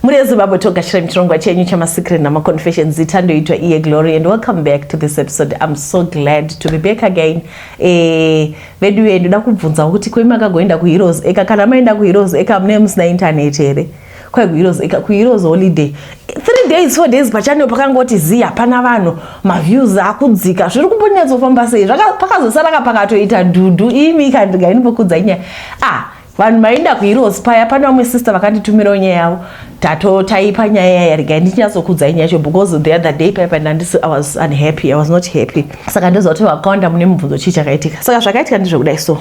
Muri yeZimbabwe, togashira muchirongwa chenyu chamasecret namaconfessions. Zita ndoitwa iye Glory, and welcome back to this episode. I'm so glad to be back again. Vedu vedu, ndoda kubvunza kuti kwemi makagoenda kuHeroes Acre? Kana maenda kuHeroes Acre, mune musina internet here? Kwai kuHeroes Acre, kuHeroes holiday, 3 days, 4 days, pachannel pakangoti zi, hapana vanhu, maviews akudzika. Zviri kumbonyatsofamba sei? Pakazosara pakatoita dhudhu. Imi kandigainimbokudza nyaya. Ah, vanhu maenda kuHeroes paya, pane vamwe sister vakanditumirawo nyaya yavo. Tatotaipa nyaya yaya. Regai ndichinyatsokudzai nyaya yacho, because the other day paya pandandisi, I was unhappy, I was not happy. Saka ndoziva kuti vakawanda mune mubvunzo, chii chakaitika? Saka zvakaitika ndezvekudai. So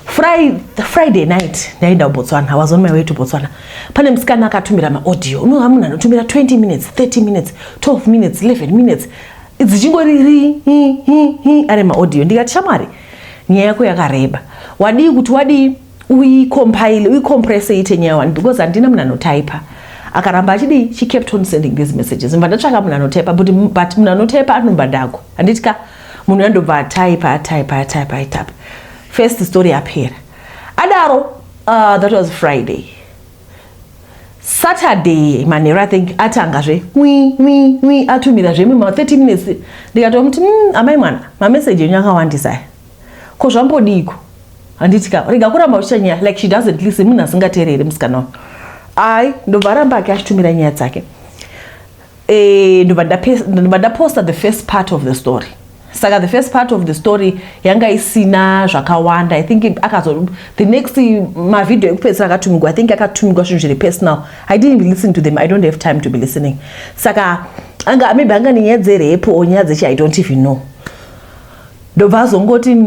Friday night ndaenda kuBotswana. I was on my way to Botswana. Pane musikana akatumira maaudio. Unova munhu anotumira 20 minutes, 30 minutes, 12 minutes, 11 minutes, dzichingori ri hi, hi, hi, ari maaudio. Ndikati, "Shamwari, nyaya yako yakareba. Wadii kuti wadii uicompile, uicompresse, ite nyaya one?" Because handina munhu anotaipa. Akaramba achidii? She kept on sending these messages. Mba ndatsvaka munhu anotaipa, but munhu anotaipa anombadhagwa, handiti ka? Munhu andobva ataipa, ataipa, ataipa, ataipa. First story yapera adaro. That was Friday. Saturday manheru, I think, atangazve wi wi wi, atumirazve mima 30 minutes. Ndikatomuti, amai mwana, mameseji enyu akawandisa aya. Ko zvambodiko, handiti ka? Rega kuramba uchiita nyaya." Like, she doesn't listen. Munhu asingateereri musikana wao. Ai, ndobva aramba ake achitumira nyaya dzake. Ndobva ndaposta the first part of the story. Saka the first part of the story yanga isina zvakawanda. I think akazo the next mavhidhio ekupedzisira akatumigwa, I think akatumigwa zvinhu zviri personal. I didn't even listen to them. I don't have time to be listening. Saka anga maybe anga nenyaya dzerape or nyaya dzechi, I don't even know. Ndobva azongoti,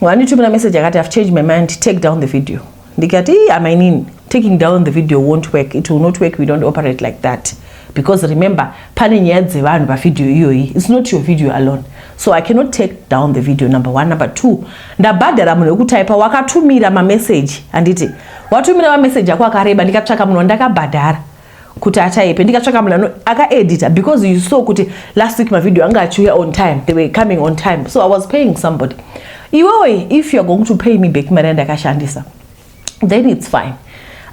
wanditumira message akati, "I've changed my mind, take down the video." Ndikati, "Amainini, taking down the video won't work. It will not work. We don't operate like that, because remember, pane nyaya dzevanhu pavhidhiyo iyoyi. It's not your video alone, so I cannot take down the video, number one. Number two, ndabhadhara munhu wekutaipa. Wakatumira mameseji, handiti? Watumira mameseji ako akareba. Ndikatsvaka munhu wandakabhadhara kuti ataipe, ndikatsvaka munhu akaedita, because you saw kuti last week mavhidhiyo anga achiuya on time. They were coming on time, so I was paying somebody. Iwewe, if you are going to pay me back mari yandakashandisa, then it's fine."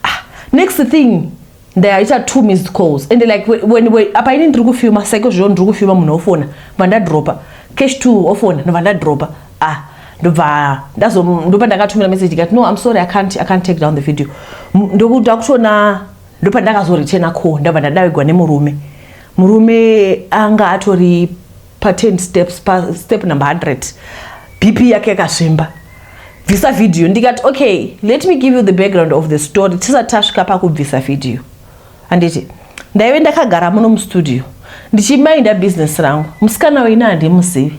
Ah, next thing, ndaita two missed calls. And like when apa ini ndiri kufilma saiko zvino, ndiri kufilma, munhu ofona, bva ndadropa. Cash two ofona, ndobva ndadropa. Ah, ndobva ndopa ndakatumira message ikati, "No, I'm sorry, I can't take down the video." Ndakutoona ndopa ndakazoreturna call. Ndabva ndadavigwa nemurume. Murume anga atori pa10 steps, pa step number 100. BP yake yakasvimba. "Bvisa vhidhiyo." Ndikati, "Okay, let me give you the background of the story tisati tasvika pakubvisa vhidhiyo, handiti? Ndaive ndakagara muno mustudio ndichimainda business rangu. Musikana weina handimuzivi.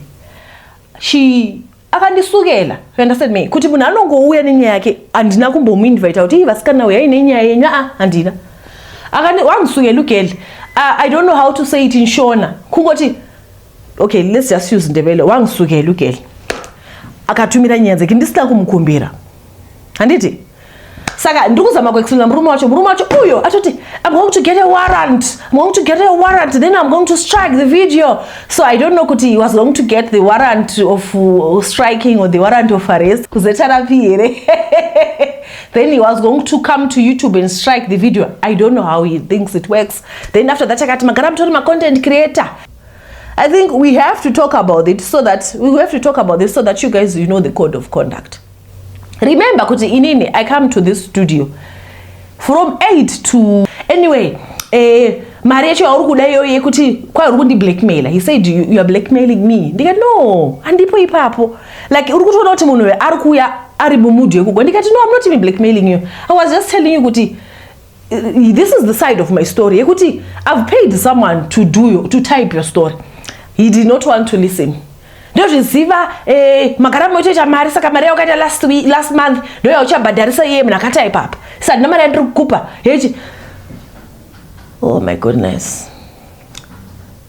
She akandisukela, you understand me? Kuti munhu anongouya nenyaya yake, handina kumbomuinvita kuti, 'Ii, vasikana, uyai nenyaya yenyu.' Aa, handina. Wandisukela ugirl. I don't know how to say it in Shona. Kungoti, okay, let's just use Ndebele. Wangisukela ugirl, akatumira nyaya dzake ndisina kumukumbira, handiti? Saka ndiri kuzama kuexplaina murume wacho. Murume wacho uyo atoti, 'I'm going to get a warrant. I'm going to get a warrant, then I'm going to strike the video.' So I don't know kuti he was going to get the warrant of striking or the warrant of arrest kuZRP here. Then he was going to come to YouTube and strike the video. I don't know how he thinks it works. Then after that akati, 'Magara mutori macontent creator.' I think we have to talk about it so that we have to talk about this so that you guys, you know the code of conduct. Remember kuti inini I come to this studio from 8 to, anyway, mari yacho yauri kuda iyoyo yekuti kwai uri kundiblackmaila. He said, You are blackmailing me." Ndikati, "No, handipo ipapo. Like, uri kutoona kuti munhu ari kuuya ari mumood yekugwa." Ndikati, "No, I'm not even blackmailing you. I was just telling you kuti this is the side of my story yekuti I've paid someone to type your story." He did not want to listen. "Ndozviziva, magara moitoita mari. Saka mari yaukaita last week, last month, ndo yauchabhadharisa iye munhu akataipa apa. Saka ndina mari yandiri kukupa yechi." Oh my goodness.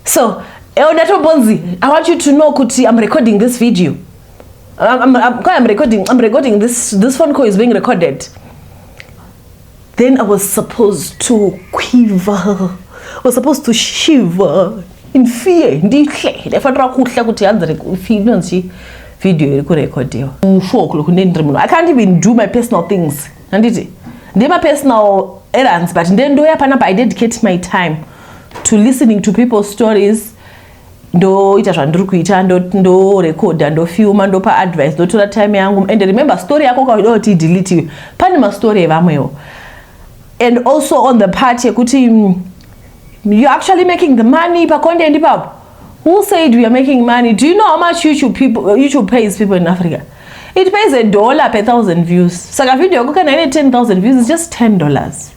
So ndatombonzi, "I want you to know kuti I'm recording this video. I'm recording this phone call is being recorded." Then I was supposed to quiver, I was supposed to shiver in fear. Ndihle, ndaifanira kuhla kuti hanzi inonzi video iri kurekodhiwa. 4 o'clock, ndendiri munhu, I can't even do my personal things, handiti? Ndemapersonal errands, but ndendoya panapa. I dedicate my time to listening to people's stories, ndoita zvandiri kuita, ndorekodha, ndofilma, ndopa advice, ndotora time yangu. And remember, story yako ukaida kuti ideletiwe, pane mastori evamwewo. And also on the part yekuti you're actually making the money pacontent ipapo, who said we are making money? Do you know how much YouTube pays people in Africa? It pays $1 per thousand views. Saka video yako kana ine 10,000 views, it's just $10.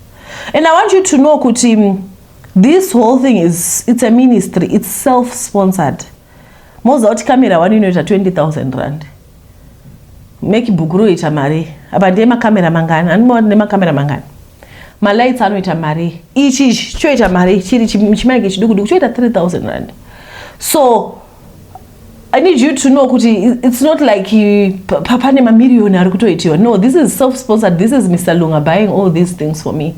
And I want you to know kuti this whole thing is, it's a ministry, it's self-sponsored. Moziva kuti kamera one inoita R20,000, MacBook roita mari. Apa ndiye makamera mangani andimona, nemakamera mangani, malights anoita mari, ichi choita mari, chiri chimic chiduku duku choita R3000. So I need you to know kuti it's not like pane mamiriyoni ari kutoitiwa. No, this is self-sponsored. This is Mr Lunga buying all these things for me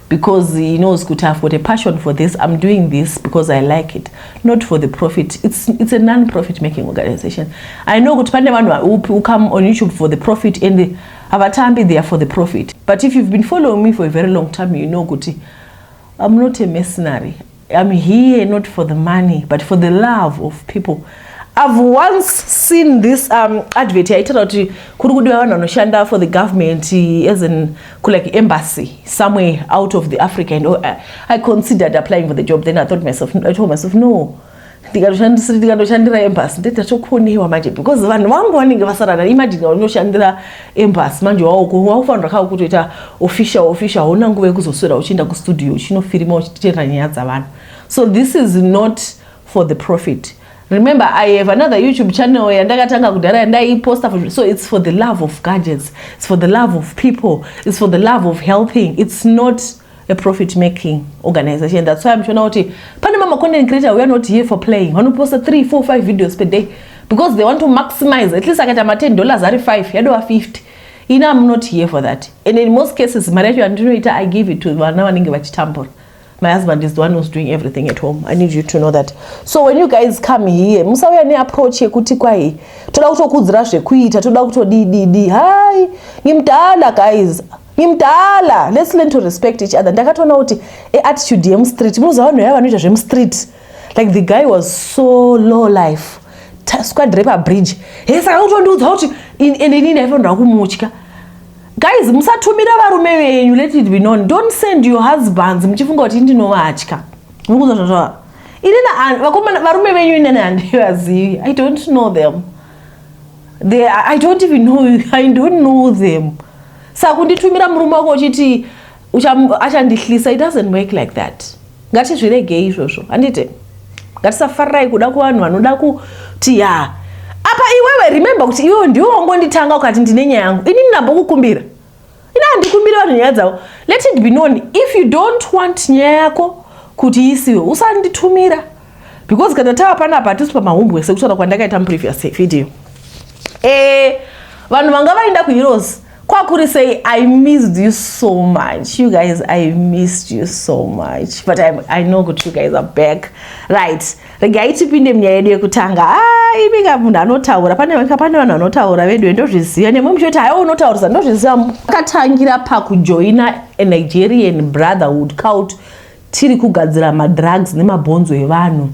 because he knows kuti I've got a passion for this. I'm doing this because I like it, not for the profit. It's a non-profit making organization. I know kuti pane vanhu who come on YouTube for the profit, and havatambi there for the profit. But if you've been following me for a very long time, you know kuti I'm not a mercenary. I'm here not for the money, but for the love of people. I've once seen this advert yaitaura kuti kuri kudiwa vanhu vanoshanda for the government, as in like embassy somewhere out of the Africa, and I considered applying for the job. Then I told myself, no, ndikatoshandira embassy ndetatokonewa manje, because vanhu vangu vanenge vasarana. Imagine unoshandira embassy manje, waufanira kaa kutoita official official, hauna nguva yekuzoswera uchienda kustudio uchinofirima, uchiteerera nyaya dzavanhu. So this is not for the profit. Remember, I have another YouTube channel yandakatanga kudhara yandaiposta for. So it's for the love of gadgets, it's for the love of people, it's for the love of helping. It's not a profit making organization. That's why I'm showing kuti pane mama content creator, we are not here for playing, vanoposta 3 4 5 videos per day because they want to maximize. At least akaita ma $10 ari 5, yadova 50. Ina, I'm not here for that. And in most cases, mari yacho yandinoita, I give it to vana vanenge vachitambura. My husband is the one who's doing everything at home. I need you to know that. So when you guys come here, musauya neapproach yekuti kwai toda kutokudzira zvekuita, toda kutodididi. Hai, ngimdala guys, ngimdala. Let's learn to respect each other. Ndakatoona kuti eattitude yemustreet, munoziva vanhu vaya vanoita zvemustreet, like the guy was so low life, squad repabridge. He, saka kutondiudza kuti, and inini ndaifanira kumutya. Guys, musatumira varume venyu. Let it be known, don't send your husbands muchifunga kuti ndinovatya. Mukuza zvazva inini, vakomana, varume venyu inini handivazivi. I don't know them. I don't even know, I don't know them. Saka kunditumira murume wako uchiti achandihlisa, it doesn't work like that. Ngatizviregei izvozvo, handiti? Ngatisafarirai kuda kuvanhu vanoda kuti ya apa. Iwewe, remember kuti iwewe ndiwe wangonditanga ukati ndine nyaya yangu. Inini ndambokukumbira? Ina handikumbiri vanhu nyaya dzavo. Let it be known, if you don't want nyaya yako kuti isiwe, usanditumira, because kana tava panapa hatisi pamahumbwe, sekutaura kwandakaita muprevious video. Vanhu vanga vaenda kuHeroes kwakuri sei? I missed you so much, you guys. I missed you so much, but I know kuti you guys are back, right? Regai tipinde munyaya yedu yekutanga. Ah, imika, munhu anotaura, pane vanhu vanotaura vedu, ndozviziva. Nemwe muchoti haiwa, unotaurisa, ndozviziva. Akatangira pakujoina a Nigerian brotherhood cult, tiri kugadzira madrugs nemabhonzo evanhu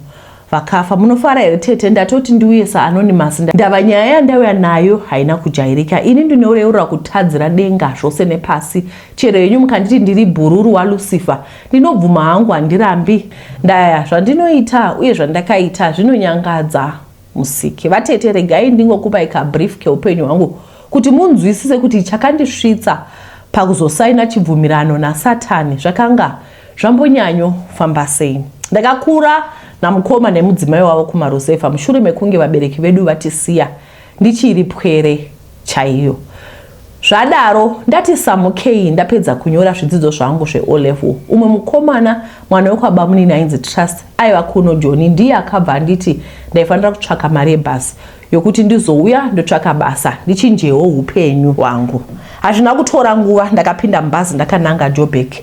vakafa. Munofara here tete? Ndatoti ndiuye saanonymous, ndava nyaya yandauya nayo haina kujairika. Ini ndinoreurura kutadzira denga zvose nepasi. Chero yenyu mukanditi ndiri bhururu waLucifer, ndinobvuma hangu, handirambi. Ndaya zvandinoita uye zvandakaita zvinonyangadza Musiki. Vatete, regai ndingokupai kabrief keupenyu hwangu kuti munzwisise kuti chakandisvitsa pakuzosaina chibvumirano naSatani zvakanga zvambonyanyofamba sei. Ndakakura namukoma nemudzimai wavo kumaruzefa mushure mekunge vabereki vedu vatisiya ndichiri pwere chaiyo. Zvadaro, ndati samukei, ndapedza kunyora zvidzidzo zvangu zveO level, umwe mukomana, mwana wekwabamunini ainzi Trust, aiva kuno Joni, ndiye akabva anditi ndaifanira kutsvaka mari yebhasi yokuti ndizouya ndotsvaka basa, ndichinjewo upenyu hwangu. Hazvina kutora nguva, ndakapinda mubhazi ndakananga Joburg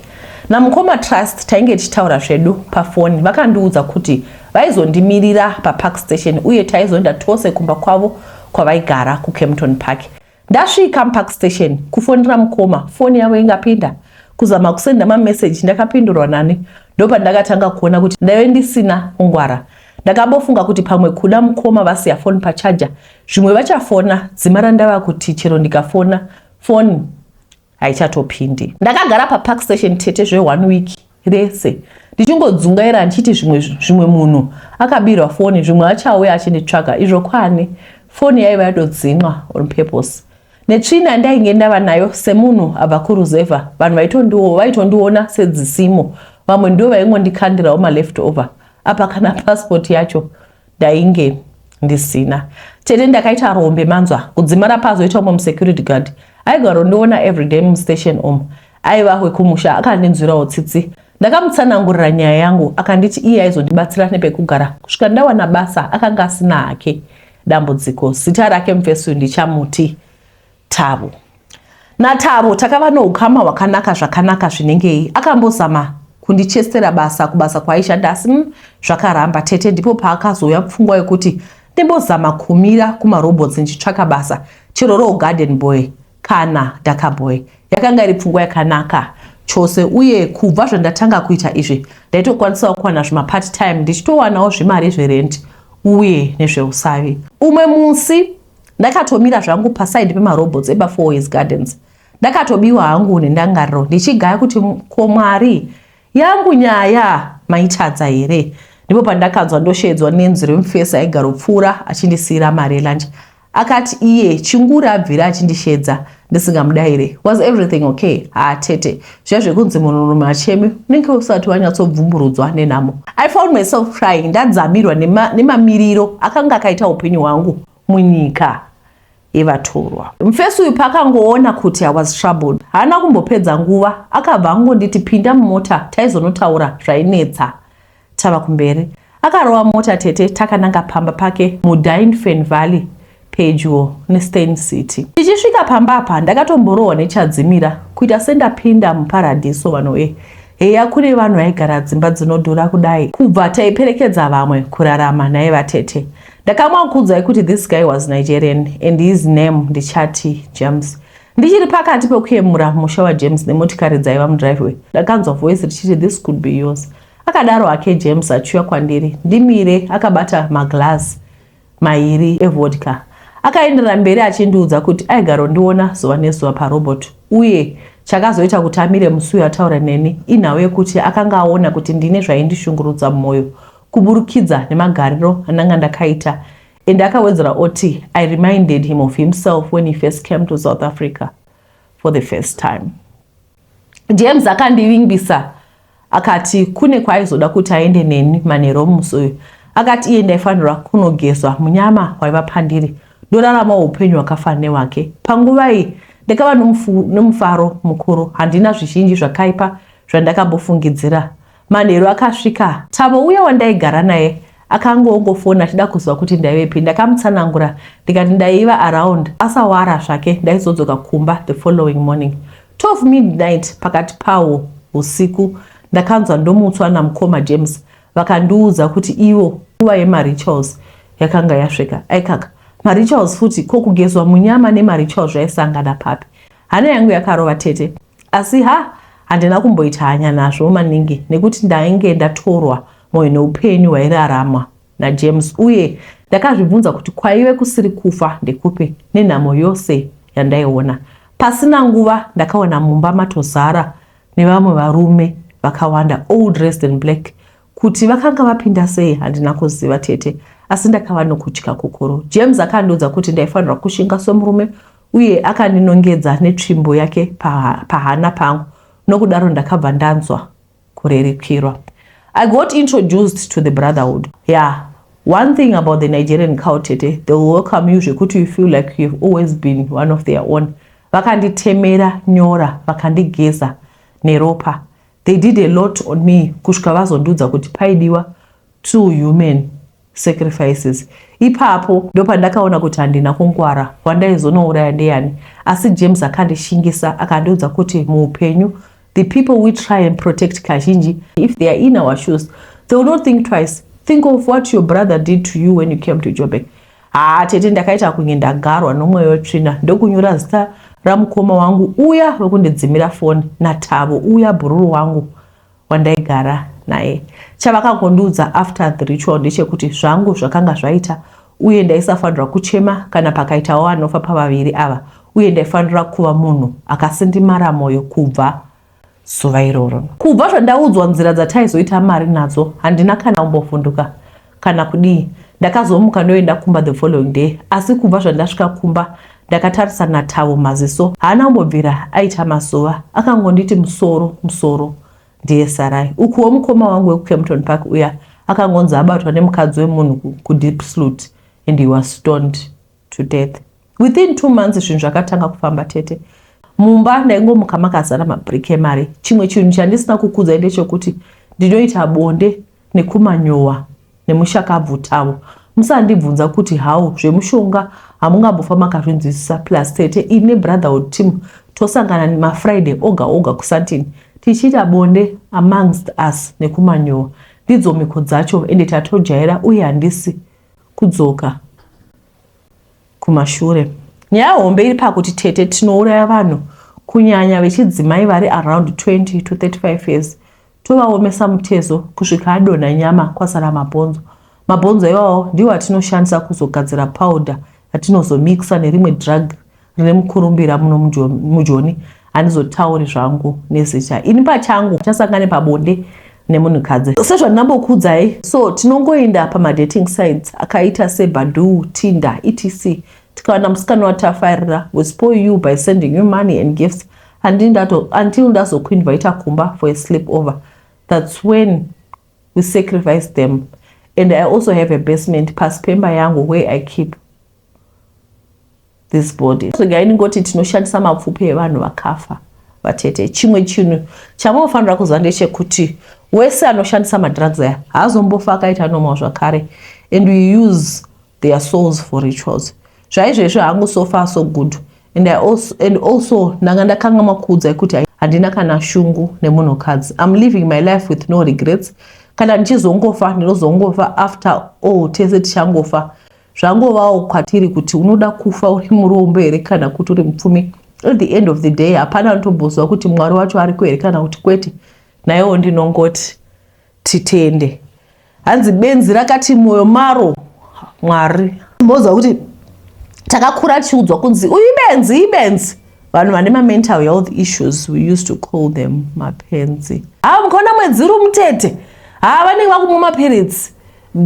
namukoma Trust. Tainge tichitaura zvedu pafoni. Vakandiudza kuti vaizondimirira paPark Station uye taizoenda tose kumba kwavo kwavaigara kuKempton Park. Ndasvika muPark Station, kufonera mukoma, foni yavo ingapinda. Kuzama kusenda mameseji, ndakapindurwa nani? Ndopandakatanga kuona kuti ndaive ndisina kungwara. Ndakambofunga kuti pamwe kuda mukoma vasiya foni pachaja, zvimwe vachafona. Dzimara ndava kuti chero ndikafona, foni haichatopindi. Ndakagara papark station, tete, zve1 week rese ndichingodzungaira, ndichiti zvimwe munhu akabirwa foni, zvimwe achauya achinditsvaga. Izvo kwani, foni yaiva yatodzimwa on purpose. Netsvina yandainge ndava nayo semunhu abva kuruzevha, vanhu vaitondiona sedzisimo. Vamwe ndo vaingondikandirawo maleft over. Apa kana passport yacho ndainge ndisina, tete. Ndakaita rombe, manzwa? Kudzimara pazoita umwe musecurity guard aigarondiona everyday mustation umu, aiva wekumusha, akandinzwirawo tsitsi. Ndakamutsanangurira nyaya yangu, akanditi iye aizondibatsira nepekugara kusvika ndawana basa. Akanga asina hake dambudziko. Zita rake mufesu ndichamuti Tavo. NaTavo takava noukama hwakanaka zvakanaka zvinengei. Akambozama kundichestera basa kubasa kwaaishanda, asi zvakaramba, tete. Ndipo paakazouya pfungwa yokuti ndimbozama kumira kumarobots ndichitsvaka basa, chero roo garden boy kana daka boy. Yakanga iri pfungwa yakanaka chose, uye kubva zvandatanga kuita izvi, ndaitokwanisawo kuwana zvimapart time, ndichitowanawo zvimari zverent uye nezveusavi. Umwe musi ndakatomira zvangu paside pemarobots epaFour Gardens. Ndakatobiwa hangu nendangariro, ndichigaya kuti, "Ko Mwari, yangu nyaya maitadza here?" Ndipo pandakanzwa ndoshedzwa nenzwi remufesi aigaropfuura achindisiyira mari yelunch. Akati iye chinguri abvira achindishedza ndisingamudayire. Was everything okay? Ha, tete, zviya zvekunzi munhurume achemi, unenge usati wanyatsobvumburudzwa nenhamo. I found myself crying, ndadzamirwa nemamiriro akanga akaita upenyu hwangu munyika yevatorwa. Mufesi uyu paakangoona kuti I was troubled, haana kumbopedza nguva, akabva angonditi, "Pinda mumota, taizonotaura zvainetsa tava kumberi." Akarova mota, tete, takananga pamba pake muDainfern Valley, pedyo neSteyn City. Tichisvika pamba apa, ndakatomborohwa nechadzimira, kuita sendapinda muparadhiso. Vanhu, heya, kune vanhu vaigara dzimba dzinodhura kudai. Kubva taiperekedza vamwe kurarama naye vatete. Ndakamwa kuudzai kuti this guy was Nigerian and his name ndichati James. Ndichiri pakati pekuyemura musha waJames nemotikari dzaiva mudriveway, ndakanzwa voice richiti, "This could be yours." Akadaro hake James achiuya kwandiri ndimire akabata maglass mairi evodka. Akaenderera mberi achindiudza kuti aigarondiona zuva nezuva parobot, uye chakazoita kuti amire musi uyu ataura neni inhau yekuti akanga aona kuti ndine zvaindishungurudza mumwoyo kuburukidza nemagariro andanga ndakaita. And akawedzera oti I reminded him of himself when he first came to South Africa for the first time. James akandivimbisa akati kune kwaaizoda kuti aende neni manheru omusi uyu. Akati iye ndaifanirwa kunogezwa munyama waiva pandiri, ndoraramawo upenyu hwakafanana newake. Panguva iyi ndakava nomufaro mukuru. Handina zvizhinji zvakaipa zvandakambofungidzira. Manheru akasvika. Tavo uya wandaigara naye akangongofona achida kuziva kuti ndaivepi. Ndakamutsanangura ndikati ndaiva around, asawara zvake, ndaizodzoka kumba the following morning. 12 midnight, pakati pawo usiku, ndakanzwa ndomutswa namukoma James. Vakandiudza kuti ivo nguva yemarituals yakanga yasvika. Aikaka, marituals futi? Ko kugezwa munyama nemarituals zvaisangana papi? Hana yangu yakarova, tete, asi ha, handina kumboita hanya nazvo maningi nekuti ndainge ndatorwa mwoyo neupenyu hwairarama naJames, uye ndakazvibvunza kuti kwaive kusiri kufa ndekupi nenhamo yose yandaiona. Pasina nguva ndakaona mumba matozara nevamwe varume vakawanda, all dressed in black. Kuti vakanga vapinda sei handina kuziva, tete, asi ndakava nokutya kukuru. James akandiudza kuti ndaifanirwa kushinga somurume, uye akandinongedza netsvimbo yake pahana pangu. Nokudaro ndakabva ndanzwa kurerukirwa. I got introduced to the brotherhood. Yeah, one thing about the Nigerian culture, they will welcome you zvekuti you feel like you've always been one of their own. Vakanditemera nyora, vakandigeza neropa. They did a lot on me kusvika vazondiudza kuti paidiwa two human sacrifices. Ipapo ndopandakaona kuti handina kungwara. Wandaizonouraya ndeyani? Asi James akandishingisa, akandiudza kuti muupenyu the people we try and protect kazhinji, if they are in our shoes, they will not think twice. Think of what your brother did to you when you came to Joburg. Haa, tete, ndakaita kunge ndagarwa nomweya wetsvina, ndokunyora zita Ramukoma wangu uya wekundidzimira foni naTavo uya bhururu wangu wandaigara naye. Chavakangondiudza after the ritual ndechekuti zvangu zvakanga zvaita uye ndaisafanirwa kuchema kana pakaitawo anofa pavaviri ava uye ndaifanira kuva munhu akasindimara moyo kubva zuva iroro. Kubva zvandaudzwa nzira dzataizoita mari nadzo handina kana kumbovhunduka kana kudii. Ndakazomuka ndoenda kumba the following day asi kubva zvandasvika kumba ndakatarisa naTavo maziso haana kumbobvira aita mazuva akangonditi musoro musoro ndiye sarai. Ukuwo mukoma wangu wekuKempton Park uya akangonzi abatwa nemukadzi wemunhu kuDiepsloot and he was stoned to death. Within 2 months zvinhu zvakatanga kufamba, tete. Mumba ndaingomuka makazara mabriki emari. Chimwe chinhu chandisina kukudzai ndechekuti ndinoita bonde nekumanyowa nemushakabvu Tavo. Musandibvunza kuti how, zvemushonga hamungambofa makazvinzwisisa. Plus tete, ini nebrotherhood team tosangana maFriday oga oga kuSandton tichiita bonde amongst us nekumanyowa. Ndidzo mhiko dzacho ende tatojaira uye handisi kudzoka kumashure. Nyaya hombe iri pakuti tete, tinouraya vanhu, kunyanya vechidzimai vari around 20 to 35 years, tovaomesa mutezo kusvika adonha nyama kwasara mabhonzo. Mabhonzo iwawo ndiwo atinoshandisa kuzogadzira powder yatinozomikisa nerimwe drug rine mukurumbira muno muJoni. Handizotauri zvangu nezita. Ini pachangu chasangane pabonde nemunhukadzi sezvandinambokuudzai. So tinongoenda pamadating sites akaita seBadoo, Tinder, etc. Tikawana musikana watafarira, we spoil you by sending you money and gifts until ndazokuinvita kumba for a sleep over. That's when we sacrifice them. And I also have a basement pasi pemba yangu where I keep this body. Regai ndingoti tinoshandisa mapfupi evanhu vakafa, vatete. Chimwe chinhu chamunofanira kuziva ndechekuti wese anoshandisa madrugs aya haazombofa akaita normal zvakare, and we use their souls for rituals. Zvaizvezvo hangu, so far so good. And also ndanga ndakanga makuudzai kuti handina kana shungu nemunhukadzi. I'm living my life with no regrets. Kana ndichizongofa, ndinozongofa. After all, tese tichangofa. Zvangovawo kwatiri kuti unoda kufa uri murombo here kana kuti uri mupfumi. At the end of the day, hapana anotomboziva kuti Mwari wacho ariko here kana kuti kwete. Naiwo ndinongoti titende. Hanzi benzi rakati mwoyo maro Mwari. Mboziva kuti takakura tichiudzwa kunzi uyu ibenzi, ibenzi. Vanhu vane mamental health issues, we used to call them mapenzi. Ha, mukaona mwedzi uri mutete, ha, vanenge vakumwa mapiritsi.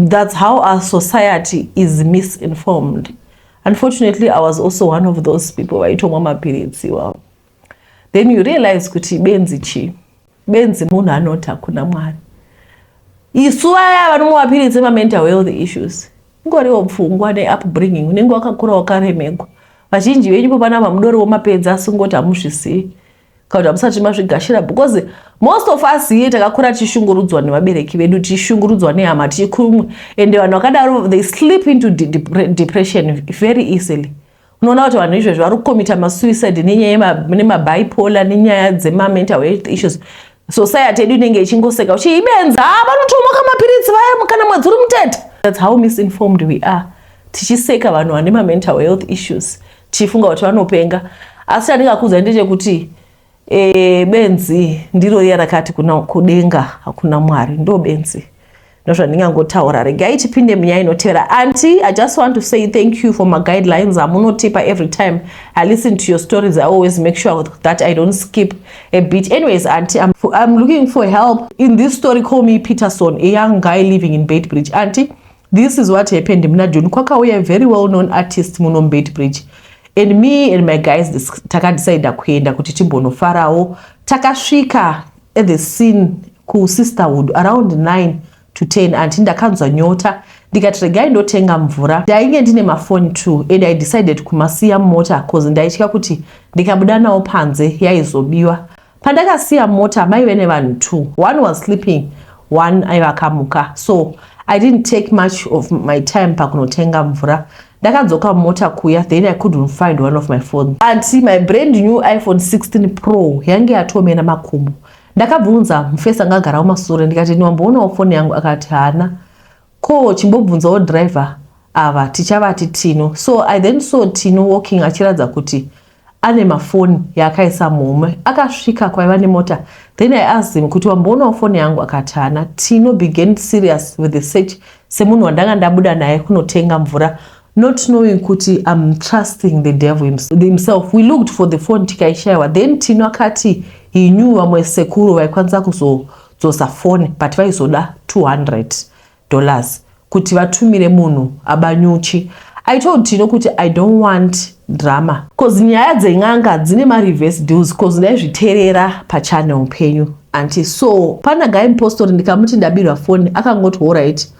That's how our society is misinformed. Unfortunately, I was also one of those people vaitomwa mapiritsi. Well, then you realize kuti benzi chii? Benzi munhu anoti hakuna Mwari. Isu vaya vanomwa mapiritsi emamental health issues, ingoriwo pfungwa neupbringing. Unenge wakakura wakaremegwa. Vazhinji venyu popana mudoriwo mapenzi, asi ngoti hamuzvisivi kana kuti hamusati mazvigashira, because most of us here takakura tichishungurudzwa nevabereki vedu, tichishungurudzwa nehama, tichikumwe. Ende vanhu vakadaro, they slip into depression very easily. Unoona kuti vanhu izvezvi vari kukomita masuicide nenyaya nemabipolar, nenyaya dzemamental health issues. Society yedu inenge ichingoseka uchi ibenza, vanotomoka mapiritsi vaya kana mwedzi uri mutete. That's how misinformed we are, tichiseka vanhu vane mamental health issues, tichifunga kuti vanopenga. Asi chandingakuudza ndechekuti benzi ndiro riya rakati kuna kudenga hakuna Mwari. Ndo benzi, ndozvandingangotaura. Regai tipinde munyaya inotevera. Aunty, I just want to say thank you for my guidelines amunotipa. Every time I listen to your stories, I always make sure that I don't skip a bit. Anyways, aunty, I'm looking for help in this story. Call me Peterson, a young guy living in Beitbridge. Aunty, this is what happened. Muna June kwakauya a very well known artist muno muBeitbridge, and me and my guys takadecida kuenda kuti timbonofarawo. Takasvika at the scene kuSisterhood around 9 to 10. Aunty, ndakanzwa nyota, ndikati regai ndotenga mvura. Ndainge ndine mafoni 2 and I decided kumasiya mumota 'cause ndaitya kuti ndikabuda nawo panze yaizobiwa. Pandakasiya mota maive nevanhu two. One was sleeping, one aiva akamuka, so I didn't take much of my time pakunotenga mvura. Ndakadzoka mumota kuya, then I couldn't find one of my phones. Aunty, my brand new iPhone 16 Pro yange yatomena makumbo. Ndakabvunza mufesi anga agara mumasure, ndikati, "Ndiwamboonawo foni yangu?" Akati haana. "Ko, chimbobvunzawo driver ava, tichavati Tino." So I then saw Tino walking achiratidza kuti Ane mafoni yaakaisa muhomwe. Akasvika kwaiva nemota, then I asked him kuti wamboonawo foni yangu, akati haana. Tino began serious with the search semunhu wandanga ndabuda naye kunotenga mvura, not knowing kuti I'm trusting the devil himself. We looked for the phone tikaishayiwa. Then Tino akati he knew vamwe sekuru vaikwanisa kuzodzosa foni, but vaizoda $200 kuti vatumire munhu abanyuchi. I told Tino kuti I don't want drama, 'cause nyaya dzen'anga dzine mareverse deals, 'cause ndaizviteerera pachannel penyu anti. So pana guy mupostori, ndikamuti ndabirwa foni, akangoti alright.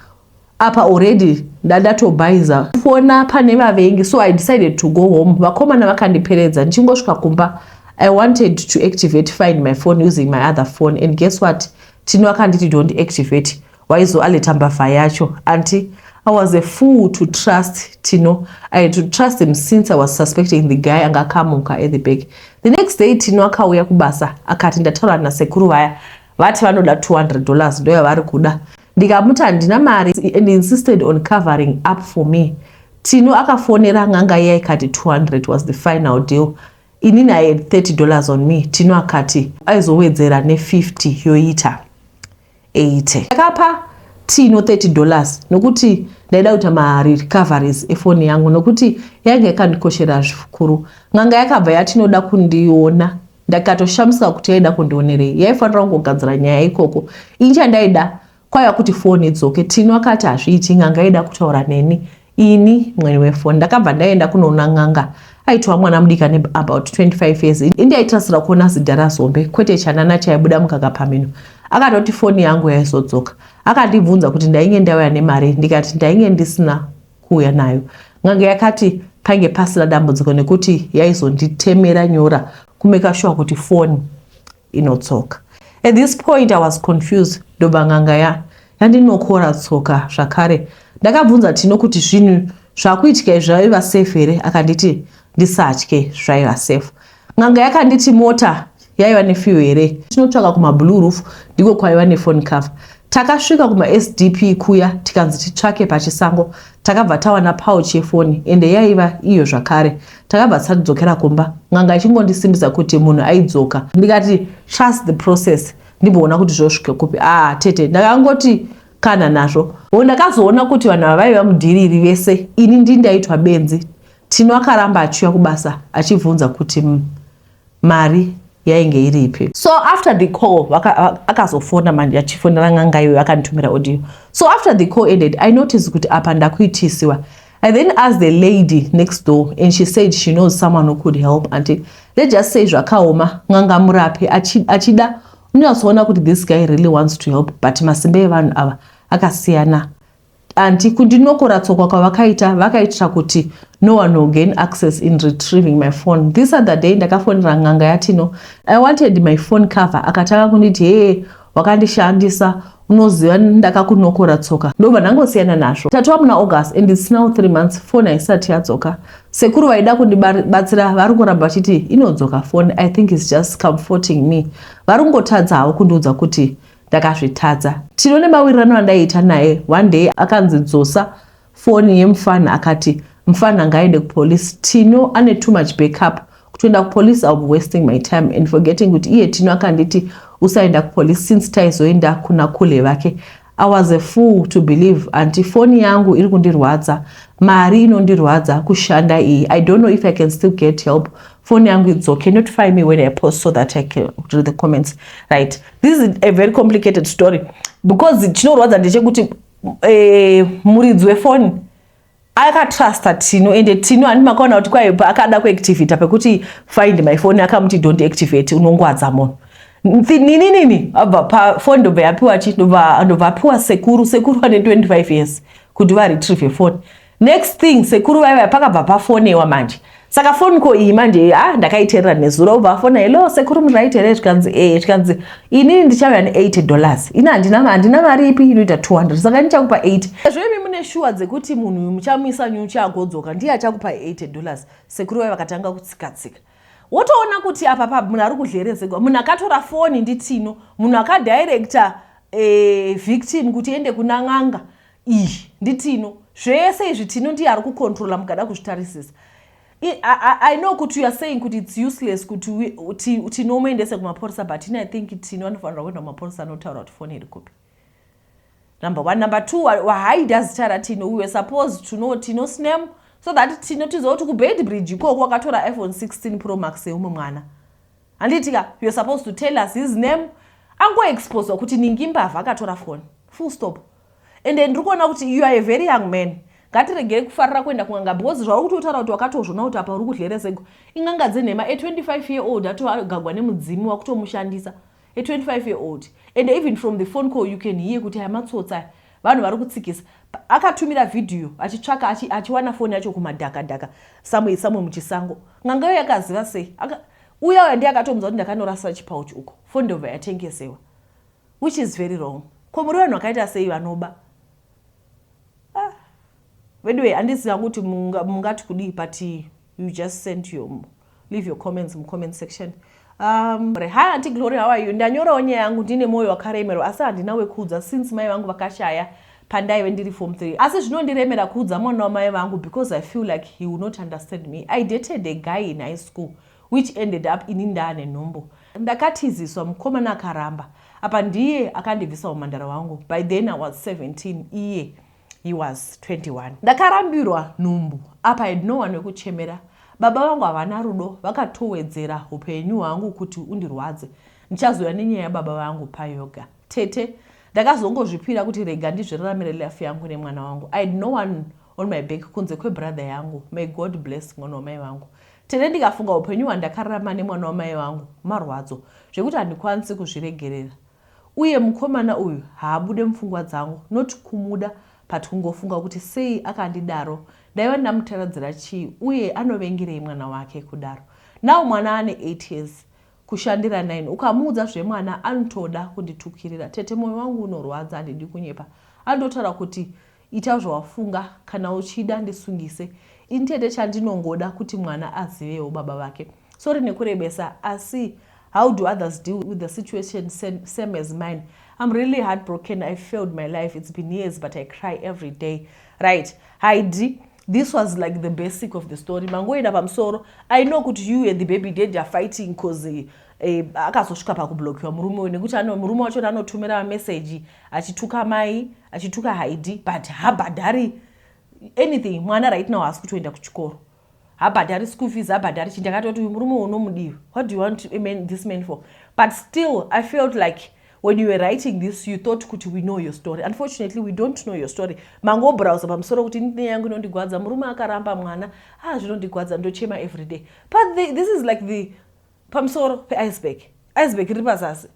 Apa already ndandatobhaiza fona pane vavengi, so I decided to go home. Vakomana vakandiperedza. Ndichingosvika kumba, I wanted to activate Find My Phone using my other phone, and guess what? Tino akanditi don't activate, waizoaleta mbavha yacho. Anti I was a fool to trust Tino. I had to trust him since I was suspecting the guy anga akamuka at the back. The next day Tino akauya kubasa akati ndataura nasekuru vaya, vati vanoda $200, ndo yavari kuda. Ndikamuti handina mari and insisted on covering up for me. Tino akafonera n'anga iya ikati 200 was the final deal. Inini I had $30 on me. Tino akati aizowedzera ne50, yoita 80. Akapa Tino $30 nokuti ndaida kuita marecoveries efoni yangu, nokuti yainge yakandikoshera zvikuru. N'anga yakabva yatinoda kundiona. Ndakatoshamisika kuti yaida kundionerei, yaifanira kungogadzira nyaya ikoko. Ini chandaida kwaiva kuti foni idzoke. Tino akati hazviiti, n'anga yaida kutaura neni, ini mwene wefoni. Ndakabva ndaenda kunoona n'anga. Aitova mwana mudiki ane about 25 years. Indaitasira kuona zidhara zombe, kwete chanana chaibuda mukaka pamino. Akatoti foni yangu yaizodzoka. Akandibvunza kuti ndainge ndauya nemari, ndikati ndainge ndisina kuuya nayo. N'anga yakati painge pasina dambudziko nekuti yaizonditemera nyora kumake sure kuti foni inodzoka. At this point I was confused. Ndobva n'anga ya yandinokora tsoka zvakare. Ndakabvunza Tino kuti zvinhu zvakuitika izvi zvaiva safe here. Akanditi ndisatye, zvaiva safe. N'anga yakanditi mota yaiva nefuel here, tinotsvaka kumablue roof, ndiko kwaiva nephone cover. Takasvika kumaSDP kuya, tikanzi titsvake pachisango. Takabva tawana pouch yefoni, ende yaiva iyo zvakare. Takabva tadzokera kumba, n'anga ichingondisimbisa kuti munhu aidzoka. Ndikati trust the process, ndimboona kuti zvosvika kupi. Ah tete, ndakangoti kana nazvo o. Ndakazoona kuti vanhu ava vaiva mudhiriri vese, ini ndindaitwa benzi. Tino akaramba achiuya kubasa achibvunza kuti mari yainge iripi. So after the call, akazofona manje achifonera n'anga iyoyo, akanditumira audio. So after the call ended, I noticed kuti apa ndakuitisiwa. I then asked the lady next door and she said she knows someone who could help. Anti let's just say zvakaoma. N'anga murapi achida, unonyatsoona kuti this guy really wants to help, but masimba evanhu ava akasiyana. Anti kundinokora tsoka kwavakaita, vakaitira kuti no one will gain access in retrieving my phone. This other day ndakafonera n'anga yaTino. I wanted my phone cover. Akatanga kunditi, "Hee, wakandishandisa, unoziva ndakakunokora tsoka." Ndobva ndangosiyana nazvo. Tatova muna August and it's now 3 months, foni haisati yadzoka. Sekuru vaida kundibatsira vari kuramba vachiti inodzoka foni. I think it's just comforting me. Vari kungotadza havo kundiudza kuti ndakazvitadza. Tino nemawirirano andaiita naye, one day akanzi dzosa foni yemufana. Akati mufana ngaende kupolisi, Tino ane too much backup. Kutoenda kupolisi, I'll be wasting my time and forgetting kuti iye Tino akanditi usaenda kupolisi since taizoenda kuna kule vake. I was a fool to believe. Anti foni yangu iri kundirwadza, mari inondirwadza kushanda iyi. I don't know if I can still get help foni yangu idzoke. Notify me when I post so that I can read the comments. Right, this is a very complicated story, because chinorwadza ndechekuti muridzi wefoni akatrusta Tino, ende Tino handi makaona kuti kwai akada kuactivata pekuti Find My Phone, akamuti don't activate, unongwadza munhu. Nini nini abva pafoni, ndobva yapiwa chi, ndobva apiwa sekuru, sekuru vane 25 years, kuti varetrieve phone. Next thing, sekuru vaiva pakabva pafonewa manje. Saka phone ko iyi manje, ah, ndakaiteerera nezuro. Ubva afona, "Hello sekuru, muright here?" Zvikanzi zvikanzi inini ndichauya ne$80. Ini handina mari ipi inoita 200, saka ndichakupa 80. Ezvo imi mune shuwa dzekuti munhu uyu muchamuisa nyuchi agodzoka, ndiye achakupa $80. Sekuru vai vakatanga kutsika-tsika. Wotoona kuti apa pa munhu ari kudlerezegwa. Munhu akatora foni ndiTino, munhu akadirecta victim kuti ende kuna n'anga iyi ndiTino. Zvese izvi Tino ndiye ari kucontrola. Mukada kuzvitarisisa, I know kuti you are saying kuti it's useless kuti tinomuendese kumapurisa, but ini I think Tino anofanirwa kuenda kumapurisa anotaura kuti foni iri kupi, number one. Number two, wahaida zita raTino. We were supposed to know Tino's name so that Tino tiziva kuti kuBeitbridge ikoko wakatora iPhone 16 Pro Max yeumwe mwana, handiti ka? You're supposed to tell us his name, angoexposwa kuti ningimbavha akatora foni, full stop. And ndiri kuona kuti you are a very young man. Ngatiregere kufarira kuenda kun'anga, because zvauri kutotaura kuti wakatozvona kuti apa uri kudlerezego ing'anga dzenhema. A25 year old atogagwa nemudzimu wakutomushandisa, a25 year old. And even from the phone call you can hear kuti hamatsotsa, vanhu vari kutsikisa. Akatumira vhidhiyo achitsvaka, achiwana foni yacho kumadhakadhaka, samwe samwe muchisango. N'anga iyo yakaziva sei? Uya uya ndiye akatomudza kuti ndakanorasa chipauchi uko, foni ndobva yatengesewa, which is very wrong. Ko muri vanhu vakaita sei vanoba? Ah. Anyway, handiziva kuti mungati kudii, but you just send your leave your comments mucomment section. Hi Auntie Glory, how are you? Ndanyorawo nyaya yangu, ndine mwoyo wakaremerwa, asi handina wekuudza since mai vangu vakashaya pandaive ndiri form 3. Asi zvinondiremera kuudza mwana wamai vangu because I feel like he will not understand me. I dated a guy in high school which ended up ini ndaane nhumbu. Ndakatiziswa, mukomana akaramba. Apa ndiye akandibvisa umhandara wangu. By then I was 17, iye he was 21. Ndakarambirwa nhumbu. Apa had no one wekuchemera. Baba vangu havana rudo, vakatowedzera upenyu hwangu kuti undirwadze. Ndichazouya nenyaya yababa vangu payoga. Tete, ndakazongozvipira kuti rega ndizviraramire life yangu nemwana wangu. I had no one on my back kunze kwebrother yangu. May God bless mwana wamai vangu. Tete, ndikafunga upenyu hwandakararama nemwana wamai vangu, marwadzo zvekuti handikwanisi kuzviregerera. Uye mukomana uyu haabude mupfungwa dzangu, not kumuda, but kungofunga kuti sei akandidaro, ndaiva ndamutaradzira chii, uye anovengerei mwana wake kudaro? Now mwana ane 8 years, kushandira 9. Ukamuudza zvemwana anotoda kunditukirira. Tete, mwoyo wangu unorwadza, handidi kunyepa. Anototaura kuti ita zvawafunga, kana uchida ndisungise. Ini tete, chandinongoda kuti mwana azivewo baba vake. Sorry nekurebesa, asi how do others deal with the situation same as mine? I'm really heartbroken. I failed my life. It's been years, but I cry every day. Right, Heidi, this was like the basic of the story. Mangoenda pamusoro. I know kuti you and the baby dad are fighting because akazosvika pakublokiwa murume uyu nekuti murume wacho anotumira mameseji achituka mai, achituka Haidi, but habhadhari anything. Mwana right now haasi kutoenda kuchikoro, habhadhari school fees, habhadhari chii. Ndakatoti uyu murume unomudiwa, what do you want man, this man for? But still I felt like when you were writing this, you thought kuti we know your story. Unfortunately, we don't know your story. Mangobrowsa pamusoro kuti nyaya yangu inondigwadza, murume akaramba mwana, ah, zvinondigwadza, ndochema every day. But this is like the pamusoro peiceberg, iceberg riri pazasi.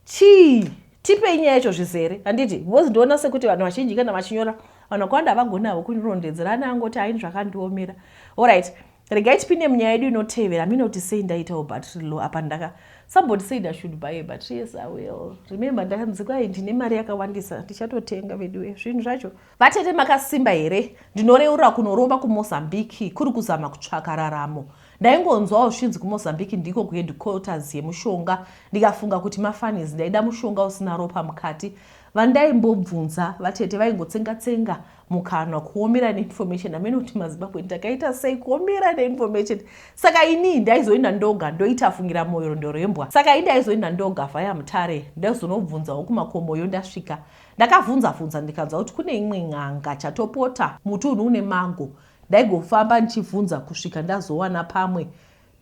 Chii? Tipei nyaya yacho zvizere, handiti? Because ndoona sekuti vanhu vazhinji kana vachinyora, vanhu vakawanda havagoni havo kurondedzera, ane angoti aini zvakandiomera. Alright, regai tipinde munyaya yedu inotevera. Minoti sei ndaitawo battery low apa? Ndaka somebody said I should buy a battery. Yes, I will remember. Ndakanzi kwai ndine mari yakawandisa, ndichatotenga veduwe zvinhu zvacho. Vatete, makasimba here? Ndinoreurura kunoromba kuMozambiki kuri kuzama kutsvaka raramo. Ndaingonzwawo zvinzi kuMozambiki ndiko kuheadquarters yemushonga. Ndikafunga kuti mafanis. Ndaida mushonga usina ropa mukati. Vandaimbobvunza, vatete, vaingotsenga-tsenga mukanwa, kuomera neinformation. Hamene kuti maZimbabwe ndakaita sei kuomera neinformation. Saka ini ndaizoenda ndoga, ndoita fungira mwoyo ndorembwa. Saka ini ndaizoenda ndoga vhaya Mutare, ndaizonobvunzawo kumakomoyo. Ndasvika, ndakavhunza vhunza, ndikanzwa kuti kune imwe n'anga chatopota mutunhu une mago. Ndaigofamba ndichibvunza kusvika ndazowana pamwe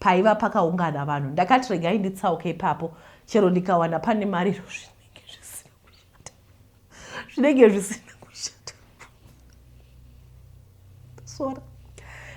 paiva pakaungana vanhu. Ndakati regai nditsauke ipapo, chero ndikawana pane mariro, zvinenge zvisina kushata, zvinenge zvisina kushata sora.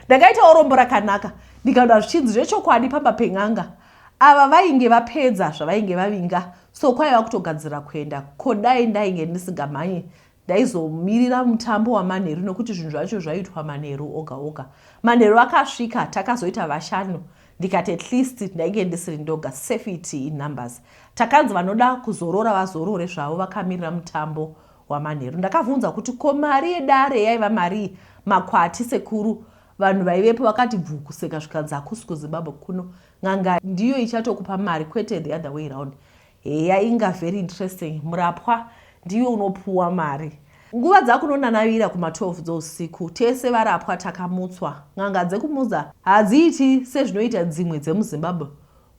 Ndakaitawo rombo rakanaka, ndikaona zvichinzi zvechokwadi pamba pen'anga ava vainge vapedza zvavainge vavinga, so kwaiva kutogadzira kuenda. Ko dai ndainge ndisingamhanyi, ndaizomirira mutambo wamanheru, nokuti zvinhu zvacho zvaitwa manheru oga oga. Manheru akasvika, takazoita vashanu. Ndikati at least ndainge ndisiri ndoga, safety in numbers. Takanzi vanoda kuzorora vazorore zvavo vakamirira mutambo wamanheru. Ndakabvunza kuti ko mari yedare yaiva marii? Makwati sekuru. Vanhu vaivepo vakati bvu kuseka, zvikanzi hakusi kuZimbabwe kuno, n'anga ndiyo ichatokupa mari, kwete the other way round. Heya, inga very interesting, murapwa ndiyo unopuwa mari. Nguva dzakunonanavira kuma-12 dzousiku, tese varapwa takamutswa. N'anga dzekuMoza hadziiti sezvinoita dzimwe dzemuZimbabwe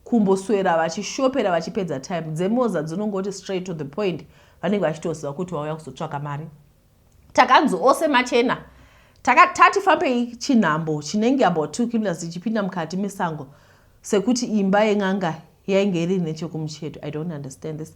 kumboswera vachishopera vachipedza time. DzeMoza dzinongoti straight to the point, vanenge vachitoziva kuti vauya kuzotsvaka mari. Takanzi ose machena. Tati fambei chinhambo chinenge about 2 kilometers tichipinda mukati mesango sekuti imba yen'anga yainge iri nechekumucheto. I don't understand this.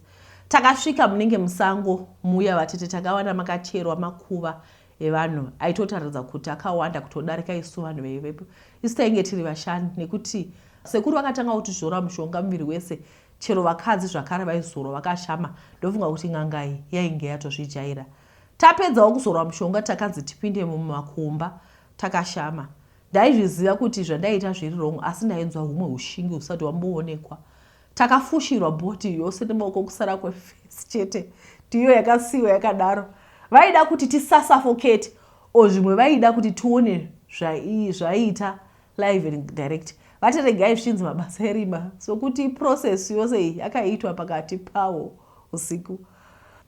Takasvika munenge musango muya vatete, takawana makacherwa makuva evanhu aitotaridza kuti akawanda kutodarika isu vanhu vaivepo. Isu tainge tiri vashanu nekuti sekuru vakatanga kutizora mushonga muviri wese, chero vakadzi zvakare vaizorwa vakashama. Ndofunga kuti n'anga iyi yainge yatozvijaira. Tapedzawo kuzorwa mushonga takanzi tipinde mumakomba takashama. Ndaizviziva kuti zvandaiita zviri wrong asi ndainzwa humwe hushingi husati hwamboonekwa. Takafushirwa body yose nemaoko kusara kweface chete ndiyo yakasiiwa yakadaro. Vaida kuti tisasuffocate or zvimwe vaida kuti tione zvaiita live and direct. Vati regai zvichinzi mabasa erima sokuti process yose iyi yakaitwa pakati pawo usiku.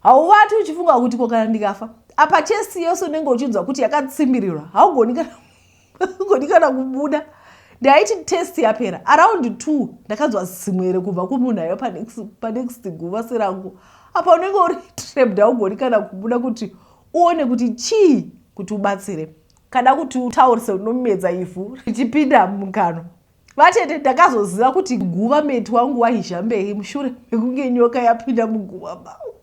Hauvati uchifunga kuti ko kana ndikafa apa chest yose unenge uchinzwa kuti yakatsimbirirwa, haugoni kana kubuda. Ndaiti test yapera around 2 ndakanzwa zimwere kubva kumunhu aiva panext guva serangu. Apa unenge uri trapped, haugoni kana kubuda kuti uone kuti chii kuti ubatsire. Kada kuti utaurise unomedza ivhu richipinda mukanwa. Vatete, ndakazoziva kuti guva mate wangu waizhambei mushure mekunge nyoka yapinda muguva mangu.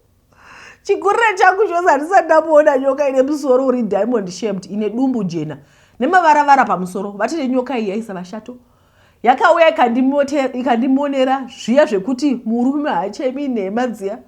Chikurire changu chose handisati ndamboona nyoka ine musoro uri diamond shaped ine dumbu jena nemavaravara pamusoro. Vatete, nyoka iyi yaisava shato. Yakauya ikandimonera zviya zvekuti murume haachemi nhema dziya,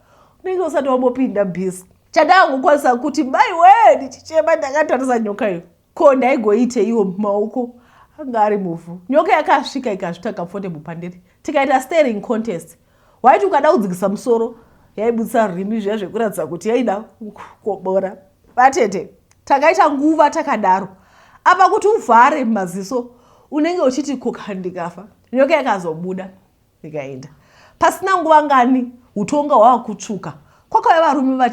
unenge usati wambopinda busy. Chandakangokwanisa kuti mai wee ndichichema ndakatarisa nyoka iyo. Ko ndaigoiteiwo maoko anga ari muvhu. Nyoka yakasvika ikazvita comfortable pandiri. Tikaita staring contest. Waiti ukada kudzikisa musoro yaibudisa rurimi zviya zvekuratidza kuti yaida kukobora. Vatete, takaita nguva takadaro. Apa kuti uvhare maziso unenge uchiti koka ndikafa. Nyoka yakazobuda ikaenda. Pasina nguva ngani utonga hwava kutsvuka. Kwakauya varume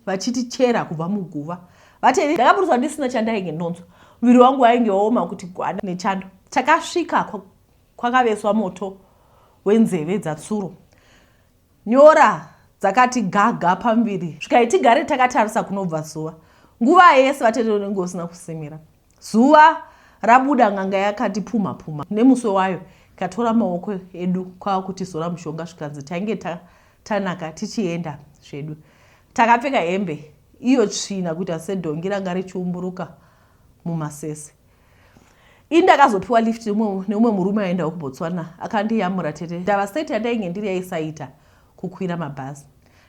vachitichera kubva muguva. Vatete, ndakaburitswa ndisina chandainge ndonzwa. Muviri wangu wainge waoma kuti gwada nechando. Takasvika kwakaveswa moto wenzeve dzatsuro. Nyora dzakati gaga pamuviri zvikai tigare takatarisa kunobva zuva. Nguva yese vatete unenge usina kusimira. Zuva rabuda n'anga yakati pumha pumha nemuswe wayo ikatora maoko edu kwava kutizora mushonga zvikanzi tainge tanaka tichienda zvedu. Takapfeka hembe iyo tsvina kuita sedhongi ranga richiumburuka mumasese. Ini ndakazopiwa lift neumwe murume aendawo kuBotswana akandiyamura tete. Ndava state yandainge ndiri yaisaita kukwira mabhazi.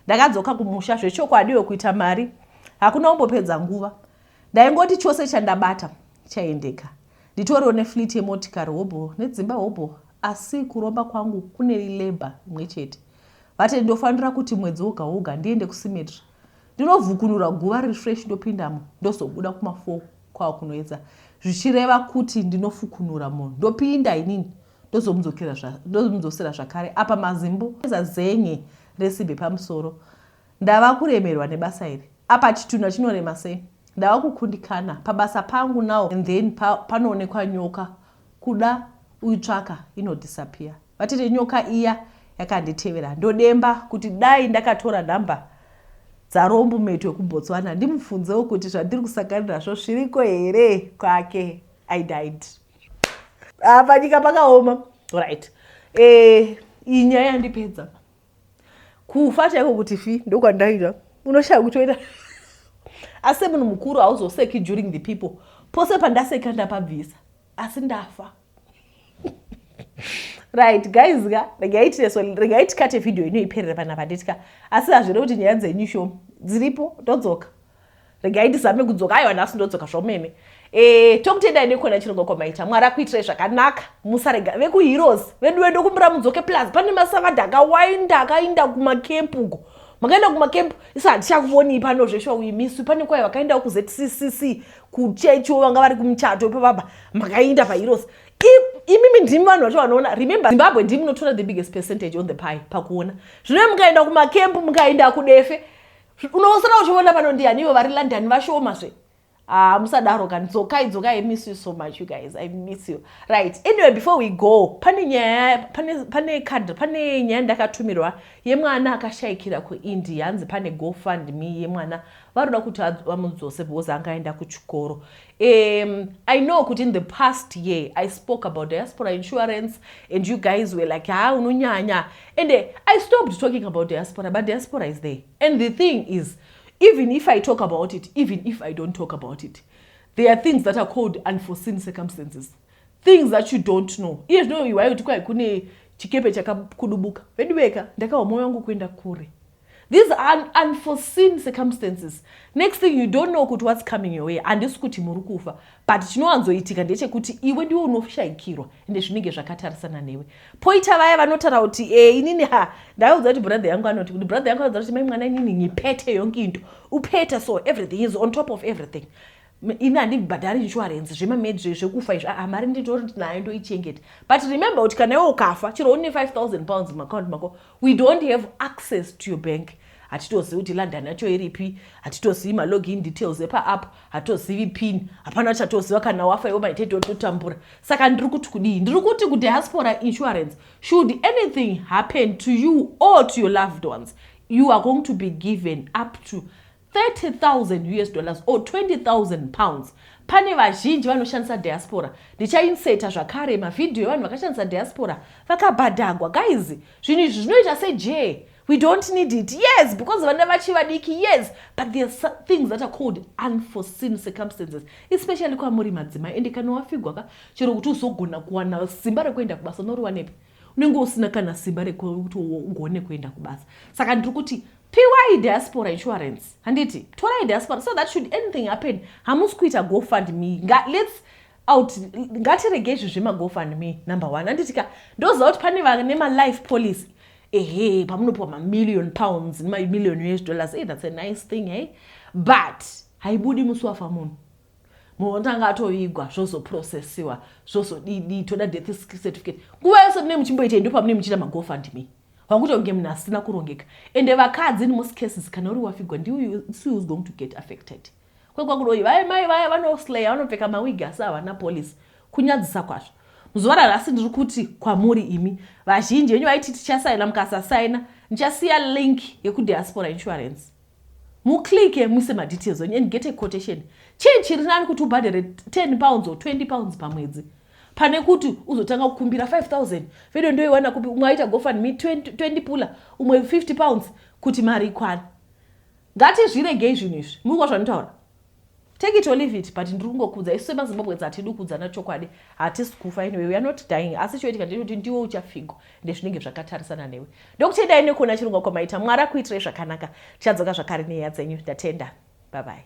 Ndakadzoka kumusha zvechokwadiwo kuita mari hakuna kumbopedza nguva. Ndaingoti chose chandabata chaendeka. Nditoriwo nefleet yemotikari hobho nedzimba hobho asi kuromba kwangu kune labour imwe chete. Vati ndofanira kuti mwedzi woga woga ndiende kucemetery ndinovhukunura guva riri fresh ndopindamo ndozobuda kuma4 kwava kunoedza zvichireva kuti ndinofukunura munhu ndopinda inini ndozomudzosera zvakare apa mazimbo zenye resimbi pamusoro. Ndava kuremerwa nebasa iri. Apa chitunha chinorema sei? Ndava kukundikana pabasa pangu now and then panoonekwa nyoka kuda uitsvaka inodisappear. Vatete, nyoka iya yakanditevera. Ndodemba kuti dai ndakatora nhamba dzarombo meto wekuBotswana ndimubvunzewo kuti zvandiri kusangana nazvo zviriko here kwake. I died. Panyika pakaoma. Right. Iyi nyaya yandipedza. Kufa chaiko kuti fi ndokwandaita. Unoshaya kuti oita. Asi semunhu mukuru hauzoseki during the people. Pose pandaseka ndapabvisa. Asi ndafa. Right guys ka, regai tireso, regai tikate video ino iperere panapa nditya. Asi hazvire kuti nyaya dzenyu shoma dziripo, ndodzoka. Regai ndizame kudzoka. Aiwa nhasi ndodzoka zvomene. Tokutendai nekuona chirongwa kwamaita. Mwari akuitirai zvakanaka. Musarega vekuHeroes vedu ndokumbira mudzoke plus pane masavadha akawanda akaenda kumakempu uko. Makaenda kumakempu isu hatichakuvonii pano zveshuwa we miss you. Pane kwai vakaendawo kuZCCC kuchechiwo vanga vari kumuchato ipapapa makaenda paHeroes. Imimi ndimi vanhu vacho vanoona. Remember Zimbabwe ndimi munotora the biggest percentage on the pie pakuona. Zvino mukaenda kumakempu mukaenda kuDefe. Unosara uchiona pano ndiani ivo vari London vashoma zve. Ah, musadaro kani. Dzokai, dzokai. I miss you so much, you guys. I miss you. Right, anyway, before we go, pane nyaya, pane card, pane nyaya ndakatumirwa yemwana akashayikira kuIndia. Hanzi pane GoFund Me yemwana, varoda kuti vamudzose because angaenda kuchikoro. I know kuti in the past year I spoke about diaspora insurance and you guys were like, "Ha, unonyanya," and I stopped talking about diaspora, but diaspora is there. And the thing is, even if I talk about it, even if I don't talk about it, there are things that are called unforeseen circumstances, things that you don't know. Iye zvino iwai kuti kwai kune chikepe chakakudubuka, veduveka, ndakawa mwoyo wangu kuenda kure. These are unforeseen circumstances. Next thing, you don't know kuti what's coming your way. Handisi kuti muri kufa, but chinowanzoitika ndechekuti iwe ndiwe unoshayikirwa, ende zvinenge zvakatarisana newe. Poita vaya vanotaura kuti, "E, inini ha, ndakaudza kuti brother yangu anoti kuti, brother yangu anoudza kuti mai mwana, inini ngiphethe yonke into, uphethe, so everything is on top of everything. Ini handibhadhari insurance, zvemamedzi, zvekufa izvi. Aa, mari nditori nayo, ndoichengeta." But remember kuti kana iwe ukafa, chero une £5000 mumaakaunti mako, we don't have access to your bank. Hatitozivi kuti London yacho iripi, hatitozivi malogin details epaapp, hatitozivi PIN, hapana chatoziva. Kana wafa iwe, maitete ototambura. Saka ndiri kuti kudii? Ndiri kuti kudiaspora insurance, should anything happen to you or to your loved ones, you are going to be given up to US$30,000 or £20,000. Pane vazhinji vanoshandisa diaspora. Ndichainseta zvakare mavhidhiyo evanhu vakashandisa diaspora vakabhadhagwa. Guys, zvinhu izvi zvinoita seje, we don't need it, yes, because vana vachi vadiki, yes, but there are things that are called unforeseen circumstances, especially kwamuri madzimai. Ende kana wafigwa ka, chero kuti uzogona kuwana simba rekuenda kubasa, unoriwanepi? Unenge usina kana simba rekuti ugone kuenda kubasa. Saka ndiri kuti piwai diaspora insurance, handiti? Torai diaspora so that should anything happen, hamusi kuita GoFund Me. Let's out, ngatiregei izvi zvemaGoFund Me, number one, handiti ka? Ndoziva kuti pane vane malife policy, ehe, pamunopiwa mamillion pounds nemamillion US dollars. Hey, that's a nice thing, hey, but haibudi musi wafa munhu. Munhu anotanga atovigwa, zvozoprocessiwa, zvozodidi, toda death certificate. Nguva yose mune muchimboitei? Ndo pamune muchiita maGoFund Me, wakuti kunge munhu asina kurongeka. Ende vakadzi, in most cases, kana uri wafigwa, ndiwe who's going to get affected. Kwekwakuroi vaya mai vaya vanoslaya, vanopfeka mawigi asi havana policy. Kunyadzisa kwazvo. Muzuva ranhasi ndiri kuti kwamuri imi vazhinji venyu vaiti tichasaina, mukasasaina, ndichasiya link yekudiaspora insurance. Muclicke, muise madetails enyu and get a quotation. Chii chiri nani, kuti ubhadhere £10 or £20 pamwedzi, pane kuti uzotanga kukumbira 5000 vedo ndoiwana kupi? Umwe aita GoFund Me 20 pula, umwe £50 kuti mari ikwane. Ngatizviregei zvinhu izvi. Muri kuwa zvandinotaura? Take it or leave it, but ndiri kungokudza, isu semaZimbabweans hatidi kuudzana chokwadi. Hatisi kufa anyway, we are not dying, asi choitika ndechekuti ndiwe uchafigwa, ende zvinenge zvakatarisana newe. Ndokutendai nekuona chirongwa kwamaita. Mwari akuitirai zvakanaka. Tichadzoka zvakare nenyaya dzenyu. Ndatenda, bye bye.